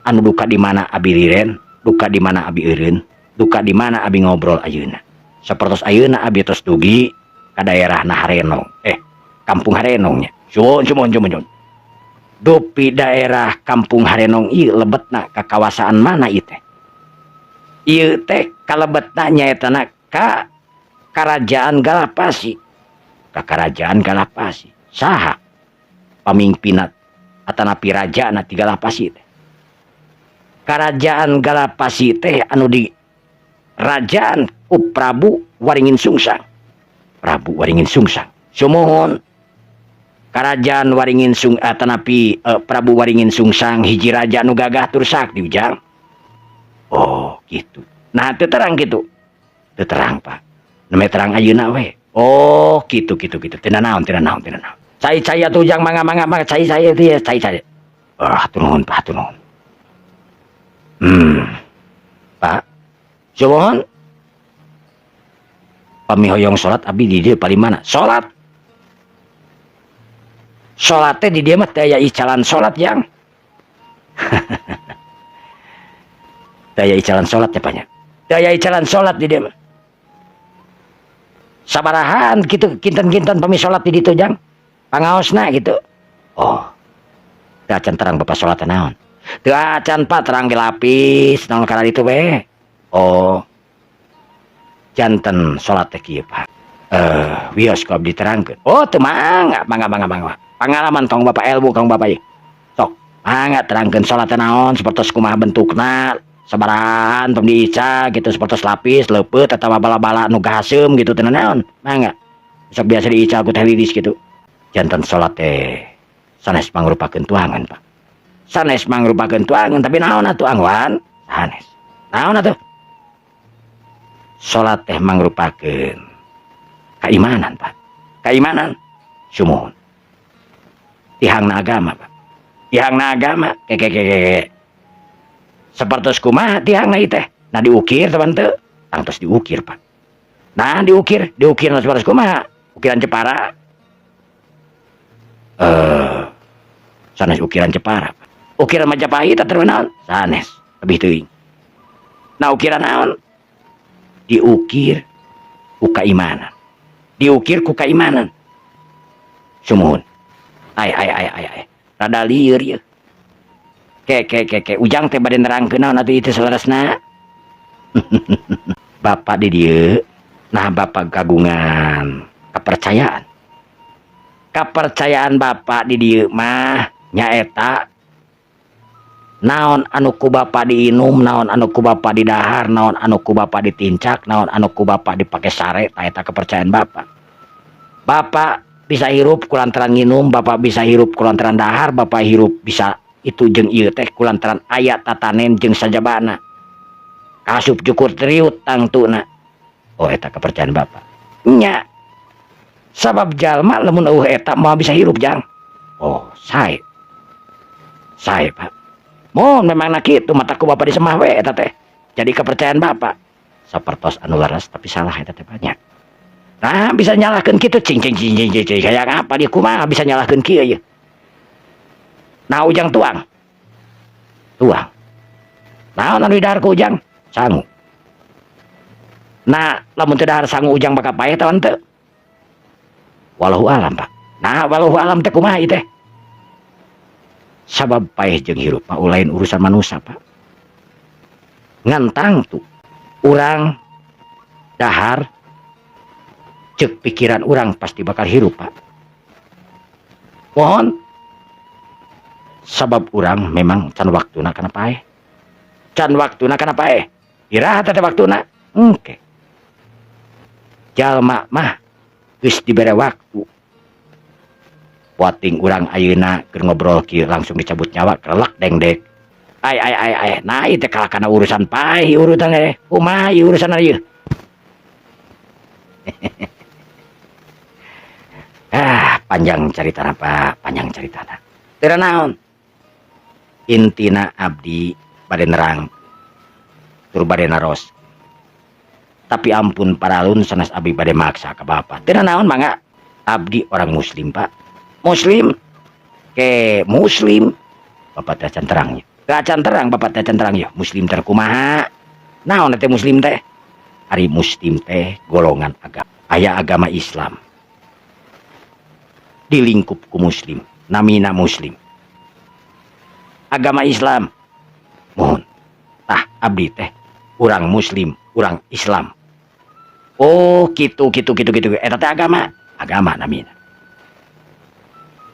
anu duka di mana abi liren, duka di mana abi eureun, duka di mana abi ngobrol ayeuna. Sapertos ayeuna abi tos dugi ka daerah Harenong, Kampung Harenong nya. Suhun sumuhun sumuhun. Dupi daerah Kampung Harenong ieu lebetna ka kawasaan mana ieu teh? Ieu teh kalebetna nyaetana ka Karajaan Galapasi. Ka Karajaan Galapasi. Saha pamimpinna atanapi rajana ti Galapasi teh? Karajaan Galapasi teh anu di rajaan ku Prabu Waringin Sungsang. Prabu Waringin Sungsang. Sumuhun. Karajaan Waringin Sung atanapi Prabu Waringin Sungsang hiji raja nu gagah tur sakti, Ujang. Oh, gitu. Nah, teu terang gitu. Teu terang, Pak. Nembe terang ayeuna we. Oh, gitu gitu gitu. Teu naon, teu naon, teu naon. Cai-cai atuh, Ujang, mangga mangga mangga, cai-cai itu ya, cai-cai. Ah, nuhun, Pak, nuhun. Pak. Sumuhun. Pami hoyong salat abdi di dieu paling mana? Salat. Salat teh di dieu mah teu aya icalan salat, Jang. Teu aya icalan salat ya, Pak, nya. Teu aya icalan salat di dieu mah. Sabarahan gitu kinten-kinten pami salat di ditu, Jang? Pangaosna gitu. Oh. Teu acan terang Bapak salat naon? Teu acan, Pak, terang ge lapis naon kana ditu we. Oh. Janten salat teh kieu, Pak. Wios ku abdi terangkeun. Oh, teu mangga, mangga mangga mangga. Pangalaman kang Bapak, ilmu kang Bapak ieu. Sok, mangga terangkeun salat teh naon, sapertos kumaha bentukna, sabarahan tong diica gitu, sapertos lapis, leupeut atawa bala-bala nu gahaseum gitu teh naon. Mangga. Sok biasa diical ku Teh Lilis gitu. Janten salat teh sanes mangrupakeun tuangan, Pak. Sanes mangrupakeun tuangan, tapi naon atuh angwan? Sanes. Naon atuh? Salat teh mangrupakeun keimanan, Pak. Keimanan. Sumuhun. Tihangna agama, Pak. Tihangna agama ke ke ke ke. Sapertos kumaha tihangna ieu teh? Nah, diukir teman teu? Tangtos diukir, Pak. Nah, diukir, diukir sapertos kumaha? Ukiran Jepara. Sanes ukiran Jepara, Pak. Ukiran Majapahit atau naon? Sanes, lebih teuing. Nah, ukiran naon? Diukir ku keimanan. Diukir ku keimanan. Sumuhun. Ay ay ay ay ay. Rada lieur ieu. Ke ke ke ke Ujang teh bade nerangkeun naon atuh ieu teh saleresna? Bapak di dieu, nah, Bapak kagungan kepercayaan. Kepercayaan Bapak di dieu mah nyaeta naon anu ku Bapak diinum, naon anu ku Bapak didahar, naon anu ku Bapak ditincak, naon anu ku Bapak dipake sare, tah eta kepercayaan Bapak. Bapak bisa hirup kulantaran nginum, Bapak bisa hirup kulantaran dahar, Bapak hirup bisa itu jeung ieu teh kulantaran aya tatanen jeung sajabana. Kasup jukur triut tangtuna. Oh, eta kepercayaan Bapak. Nya. Sabab jalma lamun euweuh eta moal bisa hirup, Jang. Oh, sae. Sae, Pak. Mun memang nak kitu mata ku Bapak disemah we eta teh. Jadi kepercayaan Bapak. Sapertos anu leres tapi salah eta teh banyak. Nah, bisa nyalahkeun kitu cing cing cing cing cing, cing. Hayang apa dia kumaha bisa nyalahkeun kieu ye. Nah, Ujang tuang. Tuang. Naon anu didahar ku Ujang? Sangu. Nah, lamun teu dahar sangu Ujang bakal paeh teh teu? Wallahu alam, Pak. Nah, wallahu alam teh kumaha ieu teh? Sabab paeh jeung hirup mah lain urusan manusia, Pak. Ngantang tuh urang dahar cek pikiran urang pasti bakal hirup, Pak. Mohon sabab urang memang can waktuna kana paeh. Can waktuna kana paeh. Iraha teh waktuna? Engke. Jalma mah geus dibere waktu. Poting urang ayeuna keur ngobrol kieu langsung dicabut nyawa kelek dengdek. Ay ay ay ay. Nah, ieu teh kalah kana urusan paeh urutan teh. Kumaha ieu urusan ieu? Ah, panjang caritana, Pak, panjang caritana. Teu naon? Intina abdi bade nerang tur bade naros. Tapi ampun paralun sanes abdi bade maksa ka Bapak. Teu naon, mangga. Abdi orang muslim, Pak. Muslim ke muslim Bapak teh acan terangnya. Teu acan terang Bapak teh acan terang ya. Muslim teh kumaha? Naon teh muslim teh? Ari muslim teh golongan agama. Aya agama Islam. Di lingkup ku muslim, namina muslim. Agama Islam. Mohon. Tah abdi teh urang muslim, urang Islam. Oh, gitu gitu gitu gitu. Eta teh agama. Agama namina.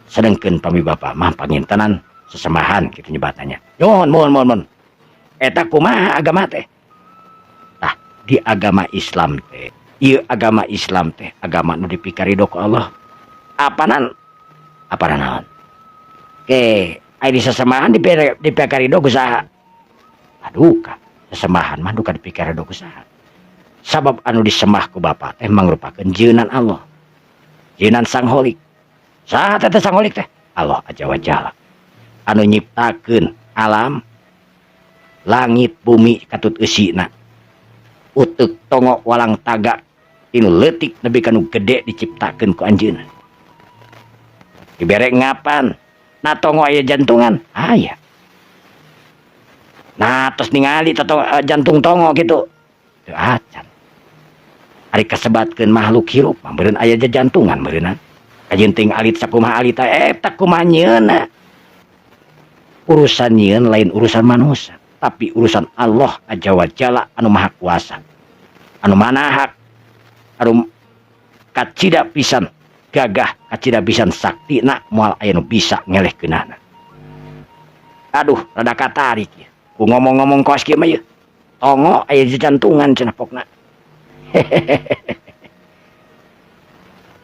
Sedengkeun pami Bapak mah pangintenan sesembahan kitu nyebatannya. Nuhun, mohon, mohon, mohon. Eta kumaha agama teh? Tah, di agama Islam teh, ieu agama Islam teh agama nu dipikarido ku Allah. Apanan? Apanan naon? Ke, aya di sesembahan dipikarido ku saha? Aduh, ka. Sesembahan mah duka dipikarido ku saha? Sabab anu disembah ku Bapak teh mangrupakeun jeunan Allah. Jeunan Sang Holik. Saha teh Sang Holik teh? Allah Azza wa Jalla. Anu nyiptakeun alam, langit, bumi katut eusina. Uteuk tongo walang taga tinu leutik nepi ka nu gede diciptakeun ku anjeunna. Dibere ngapan? Na tongo aya jantungan? Aya. Nah, tos ningali jantung tongo gitu. Teu acan. Ari kasebatkeun makhluk hirup mah meureun aya jantungan meureunna. Kajeun ting alit sakumaha alit eta kumaha nyieunna. Urusan nyieun lain urusan manusia, tapi urusan Allah Azza wa Jalla anu maha kuasa. Anu manahak, anu kacida pisan gagah, kacida pisan saktina, moal aya nu bisa ngelehkeunana. Aduh, rada katarik ieu. Ku ngomong-ngomong kos kieu mah ieu. Tongo aya jantungan cenah pokna.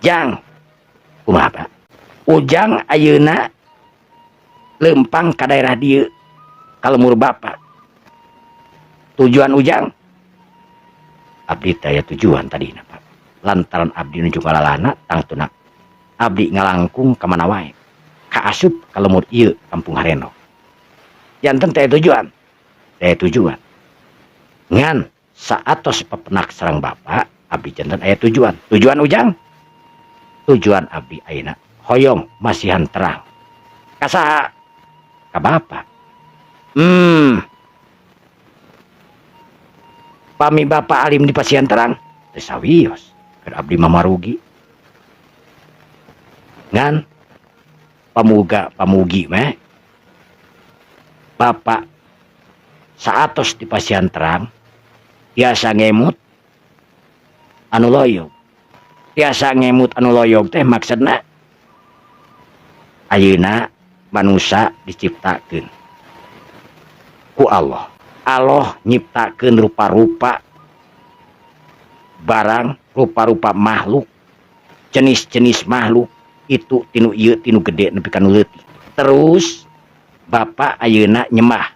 Jang, kumaha Pak? Ujang ayeuna lempang ka daerah dieu ka lemur Bapak. Tujuan Ujang? Abdi teh aya tujuan tadina Pak. Lantaran abdi nuju ngalalana tangtuna abdi ngalangkung ka mana wae. Kaasup ka lemur ieu Kampung Hareno. Janten teh tujuan. Teh tujuan. Ngan saatos pepenak sareng Bapak, abdi janten aya tujuan. Tujuan Ujang? Tujuan abdi ayeuna hoyong masihan terang. Ka saha? Ka Bapak. Pami Bapak alim di pasihan terang, teu sawios. Keur abdi mah marugi. Ngan pamuga pamugi mah Bapak saatos di pasihan terang tiasa ngemut anu loyog. Tiasa ngemut anu loyog teh maksudna ayeuna manusia diciptakeun ku Allah. Allah nyiptakeun rupa-rupa barang, rupa-rupa makhluk, jenis-jenis makhluk itu tinu ieu tinu gede nepi ka nu leutik. Terus Bapak ayeuna nyembah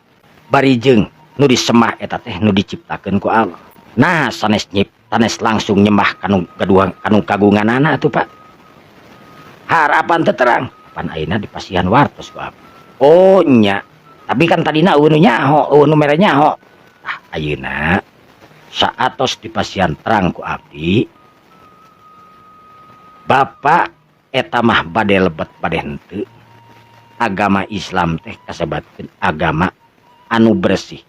bari jeung nu disemah eta teh nu diciptakeun ku Allah. Nah, sanes nyip, sanes langsung nyembah kanu gaduhan kanu kagunganana atuh Pak. Harapan teh terang, pan ayeuna dipasihan wartos ku abdi. Oh nya, tapi kan tadina eueuh nu nyaho, eueuh nu mere nyaho. Tah ayeuna saatos dipasihan terang ku abdi, Bapak eta mah bade lebet bade henteu. Agama Islam teh kasebatkeun agama anu bersih.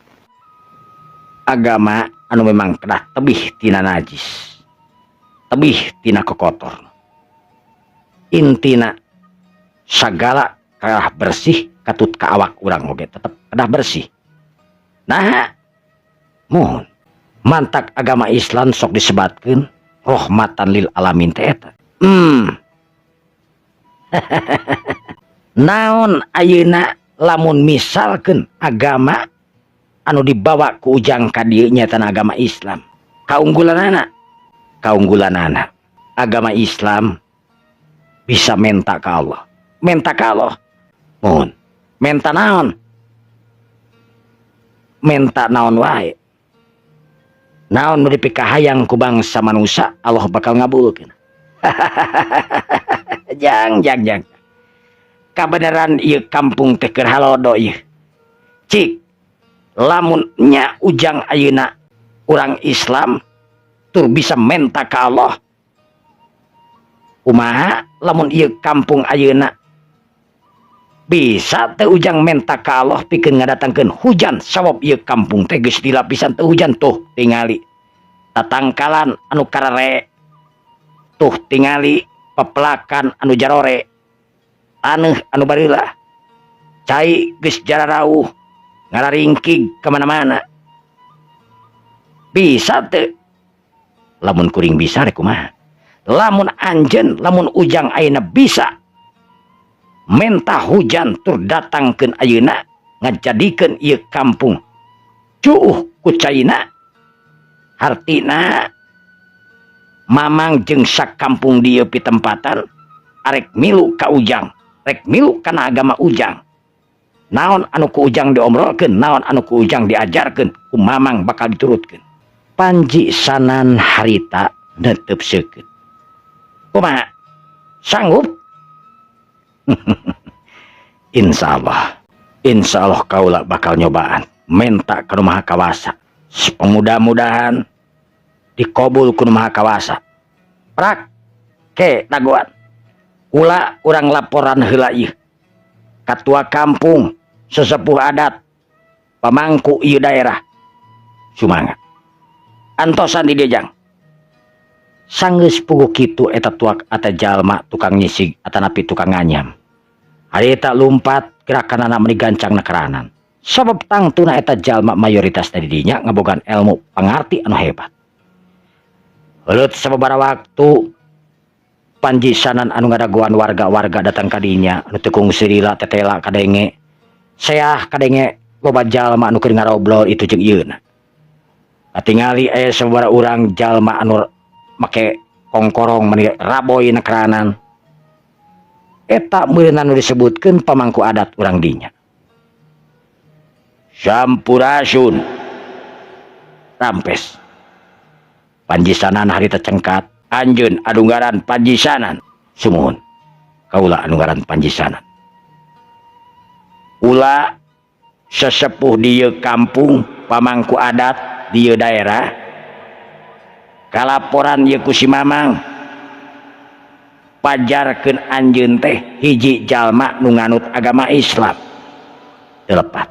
Agama anu memang kedah tebih tina najis, tebih tina kokotor. Intina sagala kalah bersih katut ka awak urang oge tetep kedah bersih. Nah, mohon mantak agama Islam sok disebatkeun rahmatan lil alamin teh eta. Naon ayeuna lamun misalkeun agama anu dibawa ku Ujang ka dieu nyaeta agama Islam. Kaunggulanana, kaunggulanana agama Islam bisa menta ka Allah. Menta ka Allah. Mohon. Menta naon? Menta naon wae. Naon nu dipikahayang ku bangsa manusia Allah bakal ngabulkeun. Jang, jang, jang. Kabeneran ieu kampung teh keur halodo ieu. Cik, lamun nya Ujang ayeuna urang Islam tur bisa menta ka Allah. Kumaha lamun ieu kampung ayeuna bisa teh Ujang menta ka Allah pikeun ngadatangkeun hujan sabab ieu kampung teh geus dilapisan teh hujan tuh tingali tatangkalan anu karare tuh tingali pepelakan anu jarore taneuh anu bareula cai geus jararauh ngararingkig kemana-mana. Bisa teu? Lamun kuring bisa rek kumaha? Lamun anjeun, lamun Ujang ayeuna bisa menta hujan tur datangkeun ayeuna, ngajadikeun ieu kampung cuuh ku caina, hartina Mamang jeung sakampung dieu pitempatan arek milu ka Ujang, rek milu kana agama Ujang. Naon anu ku Ujang diomrolkeun, naon anu ku Ujang diajarkeun, ku Mamang bakal diturutkeun. Panji Sanan harita netep seukeut. Kumaha, sanggup? Insya Allah, Insya Allah kaula bakal nyobaan menta ka Maha Kawasa. Mudah-mudahan dikabul ku Maha Kawasa. Prak ke dagoan kula, urang laporan heula ieu. Ketua kampung, sesepuh adat, pamangku ieu daerah. Sumangga, antosan di dieu, Jang. Sanggeus puguh kitu, eta tuak eta jalma tukang nyisig atanapi tukang nganyam harita lumpat, gerakan anak meni gancang nakeranan, sabab tangtuna eta jalma mayoritas dari dinya ngabogaan ilmu pangarti anu hebat. Heuleut sababaraha waktu, Panji Sanan anu ngadagoan warga-warga datang kadinya anu tekung sirila tetela kadenge seah, kadenge loba jalma anu keur ngarobrol itu jeung ieu. Katingali aya sababaraha urang jalma anu make kongkorong meni raboy nakeranan. Eta meureun anu disebutkeun pamangku adat urang dinya. Sampurasun. Rampes. Panji Sanan harita cengkat. Anjeun anu ngaran Panji Sanan? Sumuhun, kaula anu ngaran Panji Sanan. Kula sesepuh di kampung, pamangku adat di daerah. Kalaporan ieu ku si Mamang, pajarkeun anjeun teh hiji jalma nu nganut agama Islam. Teu lepat.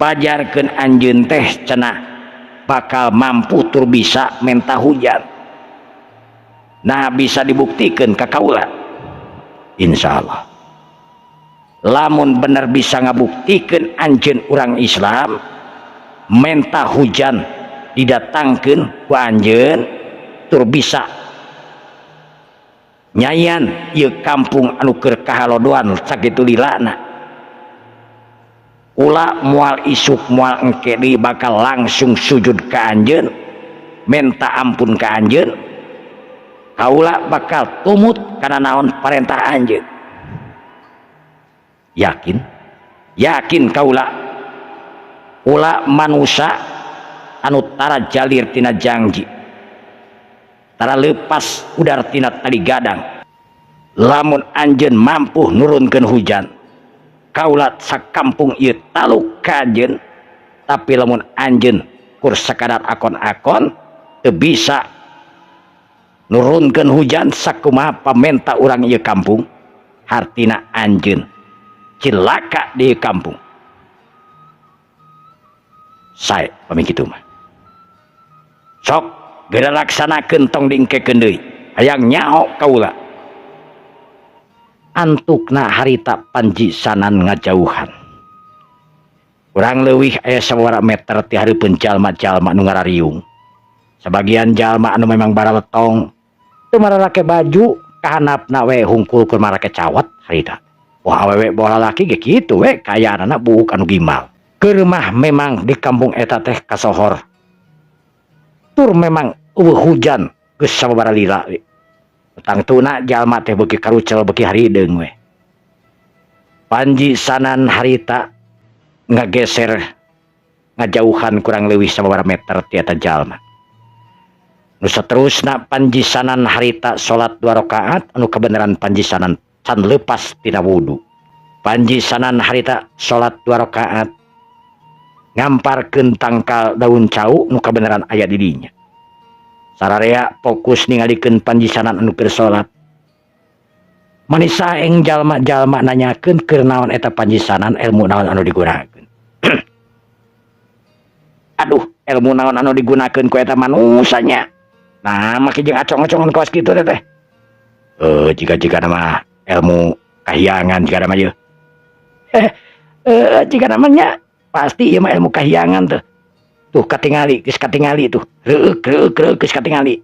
Pajarkeun anjeun teh cenah bakal mampu tur bisa menta hujan. Nah, bisa dibuktikan ka kaula? Insya Allah. Lamun bener bisa ngabuktikan anjeun urang Islam, menta hujan didatangkeun ku anjeun tur bisa nyayan ieu kampung anu keur kahalodoan sakitu lilana, kula moal isuk moal engke deui bakal langsung sujud ka anjeun, menta ampun ka anjeun. Kaula bakal tumut kana naon parentah anjeun. Yakin? Yakin kaula. Kula manusia anu tara jalir tina jangji, tara lepas udar tina tali gadang. Lamun anjeun mampu nurunkeun hujan, kaula sakampung ieu taluk ka anjeun. Tapi lamun anjeun kur sakadar akon-akon, teu bisa nurunkeun hujan sakumaha pamenta urang ieu kampung, hartina anjeun cilaka di kampung. Sae pami kitu mah. Sok geura laksanakeun, tong diengkekeun deui, hayang nyaho kaula. Antukna harita Panji Sanan ngajauhan kurang leuwih aya sababaraha meter ti hareupeun jalma-jalma nu ngarariung. Sebagian jalma anu memang baraletong, teu mararake baju, kahanapna we hungkul keur marake cawat harita. Wah, awewe bola lalaki ge kitu we kayaanana, buuk anu gimal. Keur mah memang di kampung eta teh kasohor tur memang euweuh hujan geus sababaraha lila we. Tangtuna jalma teh beuki karucel, beuki harideung we. Panji Sanan harita ngageser, ngajauhan kurang leuwih sababaraha meter ti eta jalma. Nu saterusna, Panji Sanan harita salat dua rakaat anu kebenaran Panji Sanan can lepas tina wudu. Panji Sanan harita salat dua rakaat, ngamparkeun tangkal daun cau nu kebenaran aya di dinya. Sararea fokus ningalikeun Panji Sanan anu keur salat. Manisa eng jalma-jalma nanyakeun keur naon eta Panji Sanan, ilmu naon anu digunakeun. Aduh, ilmu naon anu digunakeun ku eta manusanya? Nah, make jeung acong-acongan kawas kitu teh teh. Eh, jika-jika nama ilmu kahyangan jika nama ieu. Eh, eh, jika namanya pasti ieu mah ilmu kahyangan tuh. Tuh katingali, geus katingali tuh. Reueuk reueuk reueuk geus katingali.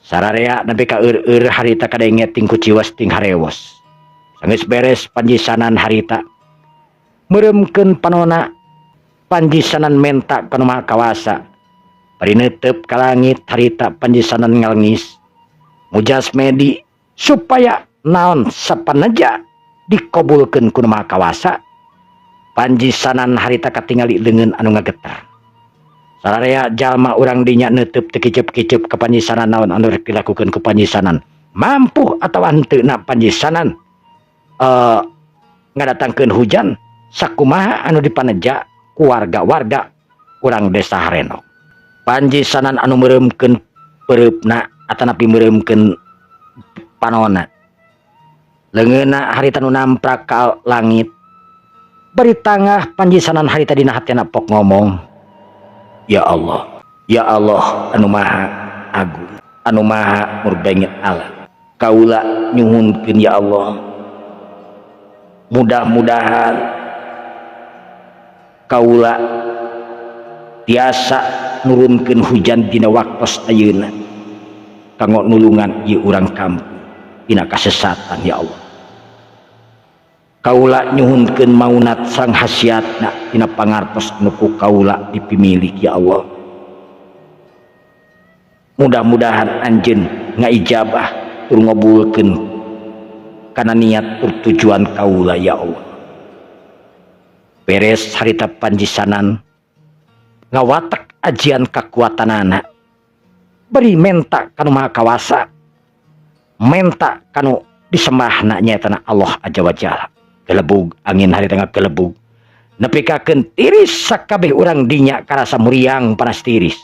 Sararea nepi ka eur-eur harita kadenge ting kuciwes ting harewos. Sanggeus beres, Panjisanan harita meureumkeun panona. Panjisanan menta ka Nu Maha Kawasa, bari neuteup ka langit. Harita Panjisanan ngalengis mujasmedi supaya naon sapaneja dikabulkeun ku Nu Maha Kawasa. Panjisanan harita katingali leungeun anu ngageter. Sararea jalma urang dinya neuteub teu kiceup-kiceup ka Panjisanan, naon anu rek dilakukeun ku Panjisanan, mampu atawa henteu na Panjisanan ngadatangkeun hujan sakumaha anu dipaneja ku warga-warga urang Desa Harenong. Panjisanan anu meureumkeun peureupna atanapi meureumkeun panona, leungeunna harita nu namprak ka langit. Bari tangah, Panjisanan harita dina hatena pok ngomong, "Ya Allah, ya Allah anu maha agung, anu maha murbengit alam, kaula nyuhunkeun, ya Allah, mudah-mudahan kaula tiasa nurunkeun hujan dina waktos ayeuna kanggo nulungan ieu urang kampung dina kasesatan. Ya Allah, kaula nyuhunkeun maunat sareng khasiatna dina pangartos anu ku kaula dipimilik. Ya Allah, mudah-mudahan anjeun ngaijabah tur ngabulkeun kana niat tur tujuan kaula, ya Allah." Beres harita Panjisanan ngawatek ajian kakuatanana, beri menta kanu Maha Kawasa, menta kanu disembahna, nyaeta Allah Azza wa Jalla. Gelebug angin harita ngagelebug nepikakeun tiris. Sakabeh urang dinya karasa muriang panas tiris.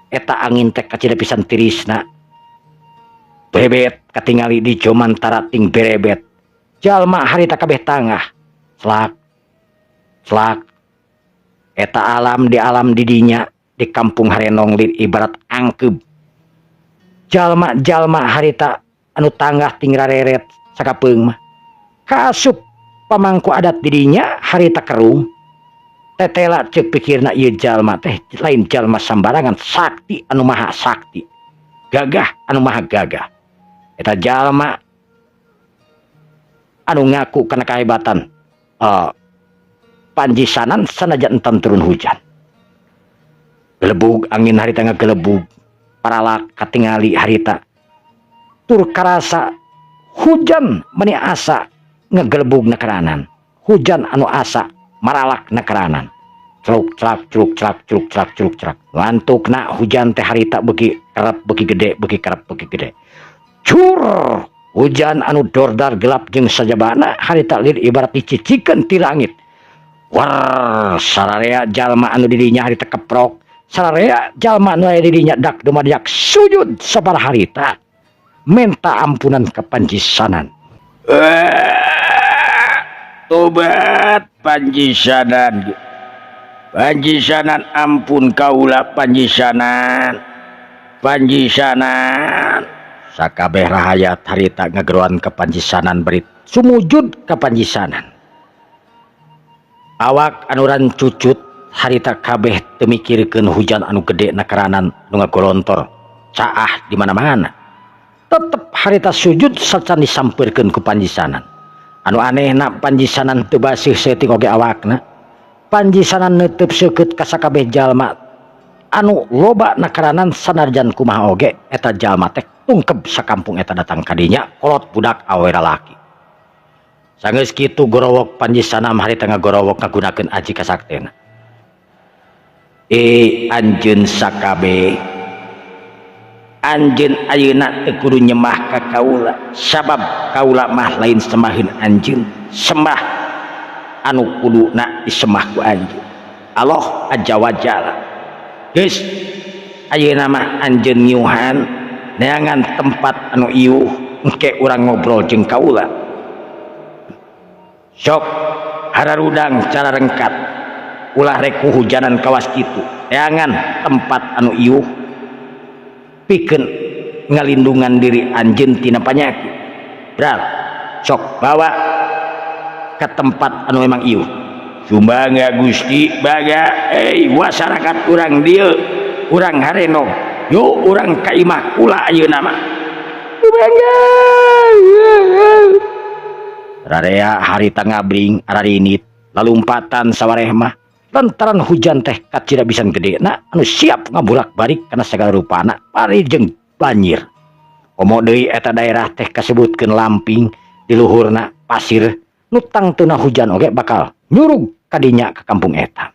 Eta angin teh kacida pisan tirisna, brebet katingali di jomantara ting berebet. Jalma harita kabeh tangah selak selak. Eta alam di alam didinya di Kampung Harenong lir ibarat angkeb. Jalma-jalma harita anu tanggah ting rareret sakapeung mah. Kaasup pamangku adat didinya harita kerung tetela. Cek pikirna, ieu jalma teh lain jalma sambarangan, sakti anu maha sakti, gagah anu maha gagah. Eta jalma anu ngaku kana kehebatan Panjisanan sanajan entan turun hujan. Gelebug angin harita ngagelebug paralak katingali harita tur karasa hujan meni asa ngegelebug nakeranan, hujan anu asa maralak nakeranan, celuk celak celuk celak celuk celak celuk celak. Ngantukna hujan teh harita beuki kerep beuki gede, beuki kerep beuki gede. Cur hujan anu dordar gelap jeung sajabana harita lir ibarat dicicikeun ti langit. War, sararea jalma anu didinya harita keprok, sararea jalma anu aya didinya dak dumadiak sujud sabaraha harita menta ampunan ka Panjisanan. Tobat Panjisanan, Panjisanan, ampun kaula Panjisanan, Panjisanan. Sakabeh rahayat harita ngageroan ka Panjisanan, beri sumujud ka Panjisanan. Awak anuran cucut harita kabeh teu mikirkeun hujan anu gede nakeranan nu ngagolontor caah di mana-mana. Tetep harita sujud sacan disampeurkeun ku Panjisanan. Anu anehna, Panjisanan teu baseuh saeutik oge awakna. Panjisanan neuteub seukeut ka sakabeh jalma anu loba nakeranan, sanajan kumaha oge eta jalma teh tungkeb sakampung eta datang kadinya, kolot budak awewe lalaki. Sanggeus kitu gorowok Panjisanan harita ngagorowok ngagunakeun aji kasaktena, "Eh, anjeun sakabeh, anjeun ayeuna teu kudu nyembah ka kaula, sabab kaula mah lain sembaheun anjeun. Sembah anu kuduna disembah ku anjeun, Allah Azza wa Jalla. Geus, ayeuna mah anjeun ngiuhan, neangan tempat anu iuh, engke urang ngobrol jeung kaula. Sok hararudang cara rengkat, ulah rek hujanan kawas kitu. Neangan tempat anu iuh pikeun ngalindungan diri anjeun tina panyakit. Bral, sok bawa ke tempat anu memang iuh." Sumangga, Gusti, baga. Eh, masyarakat urang dieu, urang Harenong. Yuk urang ka imah kula ayeuna mah. Rarea harita ngabring ararinit lalumpatan sawareh mah lantaran hujan teh kacida pisan gedena anu siap ngabulak-balik kana sagala rupana pari jeung banjir. Komo deui eta daerah teh kasebutkeun lamping di luhurna pasir nu tangtuna hujan oge bakal nyurug kadinya ka kampung eta.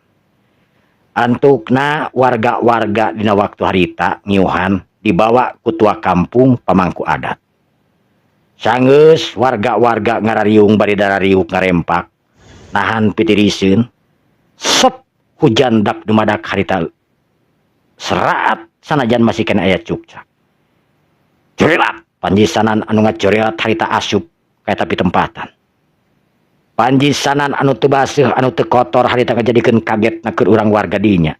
Antukna warga-warga dina waktu harita ngiuhan dibawa ku tua kampung pamangku adat. Sanggeus warga-warga ngarariung bari darariuk ngarempak nahan pitiriseun sep hujan dak dumadak harita seraat sanajan masih kena aya cukcak. Corelat panjisanan anu ngacorelat harita asup ka eta pitempatan. Panjisanan anu teu baseuh anu teu kotor harita ngajadikeun kaget na keur urang warga dinya.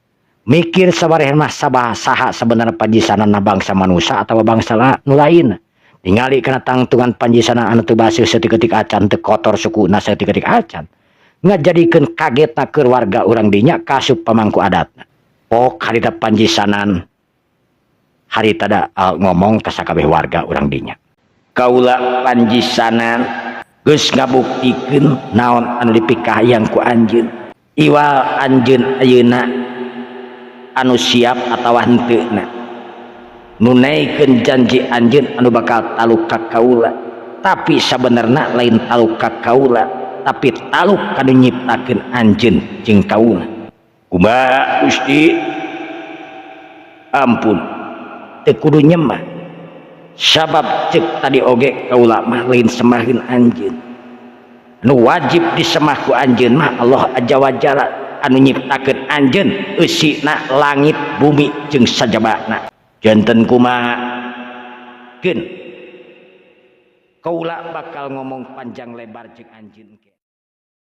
Mikir sabareh mah sabah saha sebenarnya panjisanan na bangsa manusia atawa bangsa nu lain. Tingali kana tangtungan panjisanan anu teu baseuh saeutik-eutik acan teu kotor sukuna saeutik-eutik acan. Ngajadikeun kaget na keur warga urang dinya kasup pamangku adatna. Pok harita panjisanan harita da ngomong ka sakabeh warga urang dinya. Kaula panjisanan geus ngabuktikeun naon anu dipikahayang ku anjeun. Iwal anjeun ayeuna anu siap atawa henteuna. Nunaikeun janji anjeun anu bakal taluk ka kaula. Tapi sabenerna lain taluk ka kaula, tapi taluk kanu nyiptakeun anjeun jeung kaula. Kumaha Gusti? Ampun, teu kudu nyemah. Sabab ceuk tadi oge kaula mah lain semahin anjeun. Anu wajib disemah ku anjeun mah Allah Azza wa Jalla anu nyiptakeun anjeun eusina langit bumi jeung sajabana. Janten kumaha? Keun. Kaula bakal ngomong panjang lebar jeung anjeun ke.